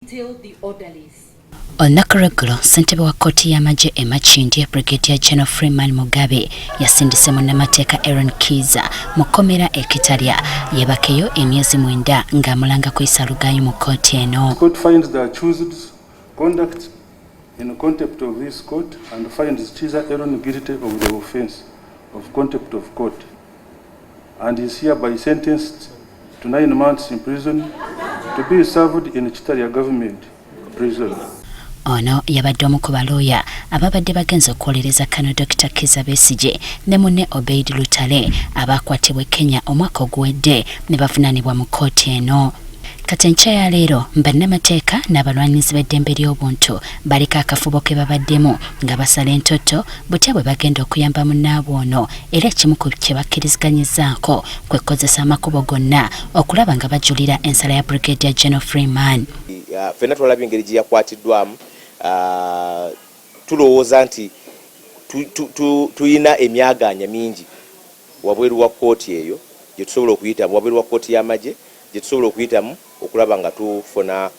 Till the orderlies. Olunaku lw'eggulo, ssentebe wa kkooti y'amagye e Makindye, Brigadier General Freeman Mugabe, yasindise munnamateeka Eron Kiiza mu kkomera e Kitalya yeebakeyo emyezi 9 ng'amulanga kuyisa lugaayu mu kkooti eno. Court finds the accused's conduct in contempt of this court and finds Kiiza Aaron guilty of the offense of contempt of court and is hereby sentenced to 9 months in prison to be served in Kitalya Government Prison. Ono yabadde omu ku balooya ababadde bagenza okuwolereza Kano Dr Kiiza Besigye ne munne Obeid Lutale, abakwatibwa e Kenya omwaka oguwedde ne bavunaanibwa mu kkooti eno. Kati enkya ya leero, bannamateeka n'abalwanirizi b'eddembe ly'obuntu baliko akafubo ke babaddemu nga basala entotto butya bwe bagenda okuyamba munnaabwe ono, era ekimu ku kye bakkiriziganyizaako kwe kukozesa amakubo gonna okulaba nga bajulira ensala ya Brigadier General Freeman. Ffenna twalabye engeri gye yakwatiddwamu. Tulowooza nti tuyina emyaganya mingi wabweru wa kkooti eyo gye tusobola okuyitamu, wabweru wa kkooti y'amagye gye tusobola okuyitamu okulaba nga tufuna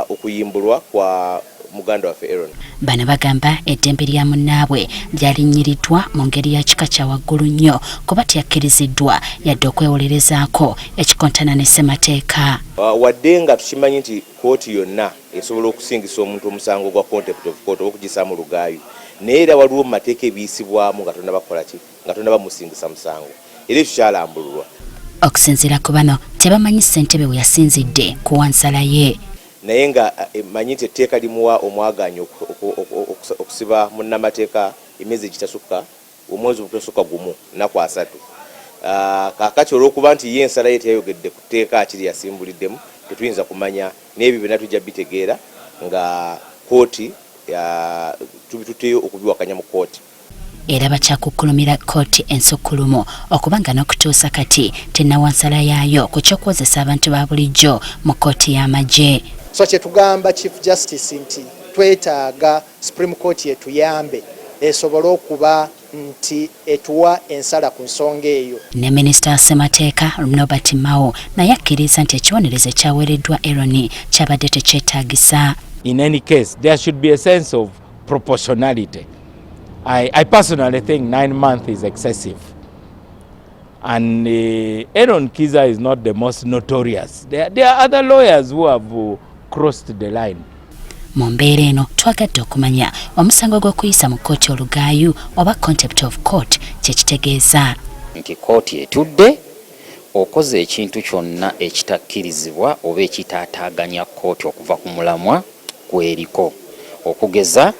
okuyimbulwa kwa muganda waffe Aaron. Bano bagamba eddembe lya munnaabwe lyalinyiriddwa mu ngeri ya kika kya waggulu nnyo, kuba teyakkiriziddwa yadde okwewolerezaako, ekikontana ne ssemateeka. Wadde nga tukimanyi nti kkooti yonna esobola okusingisa omuntu omusango gwa contempt of court oba okugisaamu lugaayu, naye era waliwo mu mateeka ebiyisibwamu nga tonnaba kukola ki, nga tonnaba musingisa musango, era ekyo kyalambululwa. Okusinziira ku bano, tebamanyi ssentebe we yasinzidde kuwa nsala ye. Naye nga manyi nti etteeka limuwa omwagaanya okusiba munnamateeka emyezi egitasukka omwezi ogutasukka gumu, nnaku 30. Kaakati olw'okuba nti ye ensala ye teyayogedde ku tteeka kiri yasimbuliddemu, tetuyinza kumanya, n'ebyo byonna tujja bitegeera nga kooti tubituteyo okubiwakanya mu kooti. Era bakyakukkulumira kkooti ensukkulumu okuba nga n'okutuusa kati tennawa nsala yaayo ku ky'okuwozesa abantu ba bulijjo mu kkooti y'amagye. So kyetugamba Chief Justice nti twetaaga Supreme Court etuyambe esobole okuba nti etuwa ensala ku nsonga eyo. Ne minisita wa ssemateeka Norbert Mao naye akkiriza nti ekibonerezo ekyaweereddwa Aaron kyabadde tekyetaagisa. In any case, there should be a sense of proportionality. I personally think 9 months is excessive. And Aaron Kiiza is not the most notorious. There are other lawyers who have crossed the line. Mu mbeera eno, twagadde okumanya omusango gw'okuyisa mu kkooti olugaayu oba contempt of court kyekitegeeza. Nti kkooti etudde, okoze ekintu kyonna ekitakkirizibwa oba ekitaataaganya kkooti okuva ku mulamwa gweriko. Okugeza,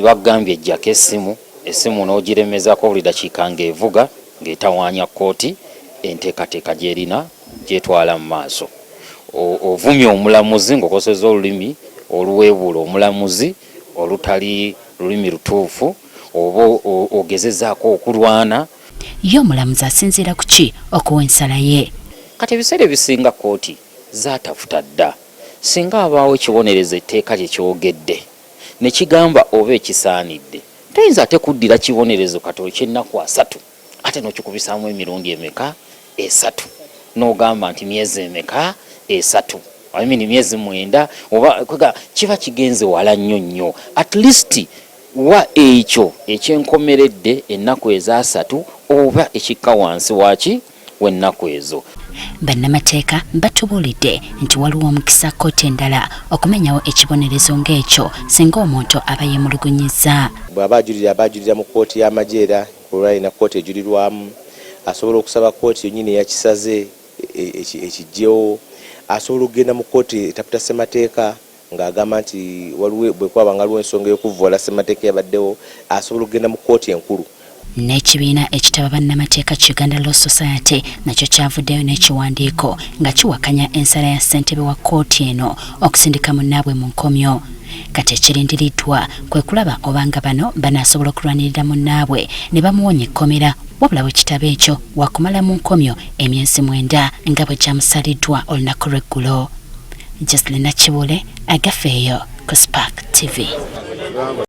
bagambye ejjako essimu, essimu n'ogiremezako buli dakiika ng'evuga, ng'etawaanya kkooti enteekateeka gy'erina gyetwala mu maaso. Ovumye omulamuzi ng'okozesa olulimi oluweebuula omulamuzi, olutali lulimi lutuufu, oba ogezezaako okulwana. Ye omulamuzi asinziira ku ki okuwa ensala ye? Kati ebiseera ebisinga kkooti zaatafuta dda singa abaawo ekibonerezo etteeka lye kyogedde ne kigamba oba ekisaanidde, toyinza ate kuddira kibonerezo kati ekyennaku 30 ate n'okikubisaamu emirundi emeka? Esatu. N'ogamba nti myezi emeka? 3, I mean myezi 9, oba kwega kiba kigenze wala nnyo nnyo. At least wa ekyo ekyenkomeredde ennaku ezasatu oba ekikka wansi waki w'ennaku ezo. Bannamateeka batubuulidde nti waliwo omukisa kkooti endala okumenyawo ekibonerezo ng'ekyo singa omuntu aba yeemulugunyizza. Bw'aba ajulira, aba ajulira mu kkooti y'amagye, era olwalina kkooti ejulirwamu, asobola okusaba kkooti yennyini eyakisaze ekijjewo. Asobola okugenda mu kkooti etaputa ssemateeka ng'agamba nti waliwo bwe kwaba nga waliwo ensonga ey'okuvvoola ssemateeka yabaddewo, asobola okugenda mu kkooti enkulu. N'ekibiina ekitaba bannamateeka ki Uganda Law Society nakyo kyavuddeyo n'ekiwandiiko nga kiwakanya ensala ya ssentebe wa kkooti eno okusindika munnaabwe mu nkomyo. Kati ekirindiriddwa kwe kulaba obanga bano banaasobola okulwanirira munnaabwe ne bamuwonya ekkomera, wabula bwe kitaba ekyo, wakumala mu nkomyo emyezi 9 nga bwe gyamusaliddwa olunaku lw'eggulo. Joselina Kibule, Agafeeyo ku Spark TV.